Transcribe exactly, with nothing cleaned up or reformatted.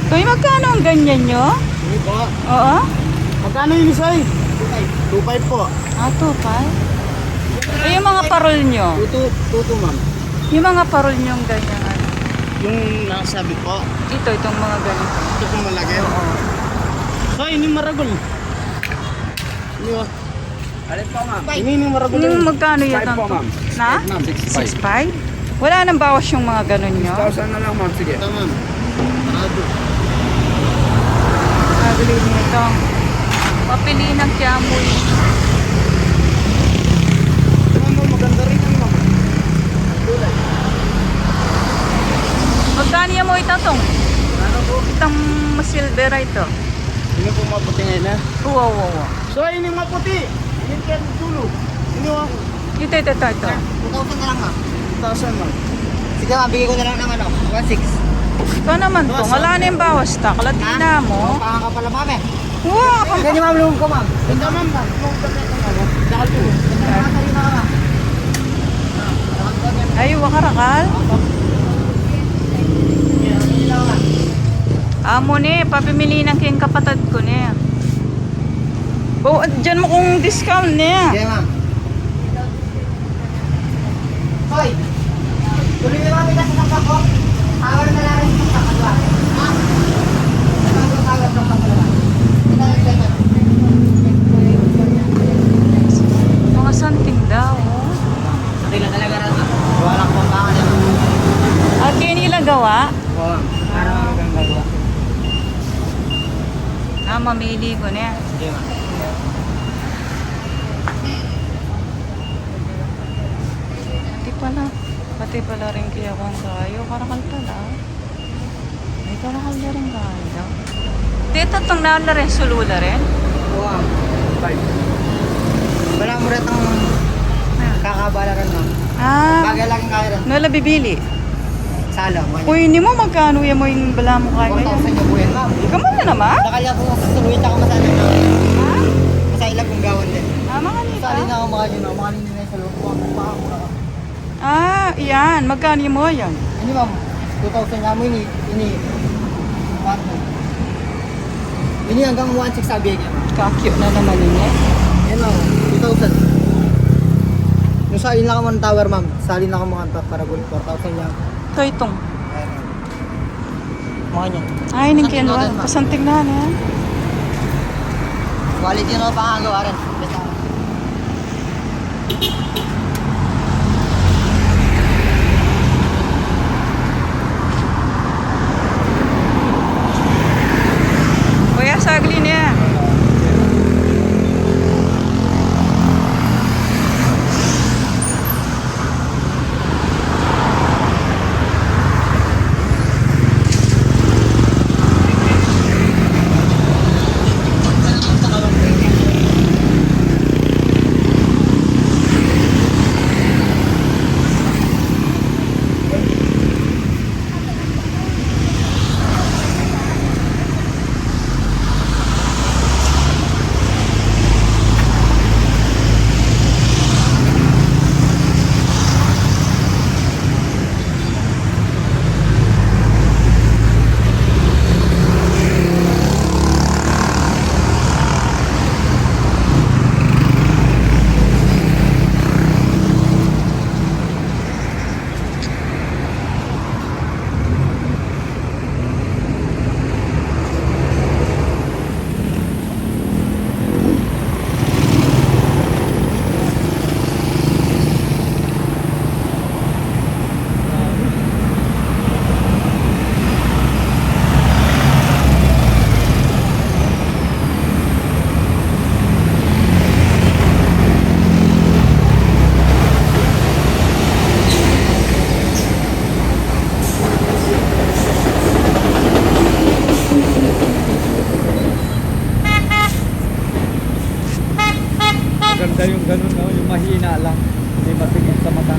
Kuya, magkano ang ganyan nyo? Ini po. Oo. Magkano yun, Soy? Two five po. Ah, two five. Eh, yung mga parol nyo? Two two, two two, ma'am. Yung mga parol nyo, ganyan, ano? Yung nasabi po. Ito, itong mga ganito. Ito pong malaki. Oo. Soy, ini maragul. Ini, oh. Alin po, ma'am? Ini, ini maragul. Yung magkano yan? Five po, ma'am. Na? Ma'am, six five. Six five? Wala nang bawas yung mga ganun nyo? Six thousand na lang, ma'am. Sige. Ito, ma'am. Sarado. Pabili nito. Papili ng kiamoy. Ito, ma'am, maganda rin yan, ma'am. Kulay. Magkano yan mo itatong? Ano po? Itang silver ito. Ini po maputi ngayon, ha? Uwa, uwa, uwa. So, ini maputi. Ini kaya dulo. Ini, oh. Ito, ito, ito, ito. Two thousand na lang, ma'am. Two thousand, ma'am. Sige, ma'am, bigay ko na lang ng ano, one six. Ikaw naman, Tong, wala na yung bawas, taklatina mo. Pakakapal, ma'am, eh. Wow! Ganyan, ma'am, loob ko, ma'am. Ganda, ma'am. Loob ko, ma'am. Dakal po. Ay, wakarakal? Amo ni, papimili ng king kapatid ko ni. O, dyan mo kung discount niya. Sige, ma'am. Hoy! Tuloy mo yung mga bigas sa saksak ko. Power na lang rin sa saksak ko, ah. Ha? Power, power, power, power. Mga santing daw, oh. Sakila talaga rin, ah. Wala akong pangalan. At yun yung gawa? Oo, parang ang gagawa. Ah, mamili ko na. Sige, ma'am. Pati pala, pati pala rin kaya kung kayo, karakal pala. Ay, karakal na rin kayo. Tita, itong naon na rin, sulu na rin? Wow. Bala mo rin itong kakabala rin, ma'am. Ah. Bagay laging kaya rin. Nala bibili? Sala, ma'am. Uy, ini mo, magkano yan mo yung bala mo kaya? One thousand yung buhay, ma'am. Ikaw man na naman? Nakal ya po sa suluin, ako masala, ma'am. Ha? Masala ilag kung gawan din. Ah, mga nita? Sali na ako, mga yun, mga nini na yung suluin ko, ang paa ko na. Ah, yan. Magkano mo yan? Ini, ma'am, two thousand nga mo ini, ini. One. Ini hanggang one six sabi niya, ma'am. Kakyo na naman ini. Yan, ma'am, two thousand. Yung sa inyo lang, ma'am, tower, ma'am. Sali na ka, ma'am, para gold, four thousand yan. Ito, itong. Ayan, ma'am. Mga niya. Ay, ning kinuha. Pasanting na, ano yan? Quality na pangagawa rin. Kuya, sagli niya. Maganda yung ganun, no? Yung mahina lang. Hindi matigil sa mata.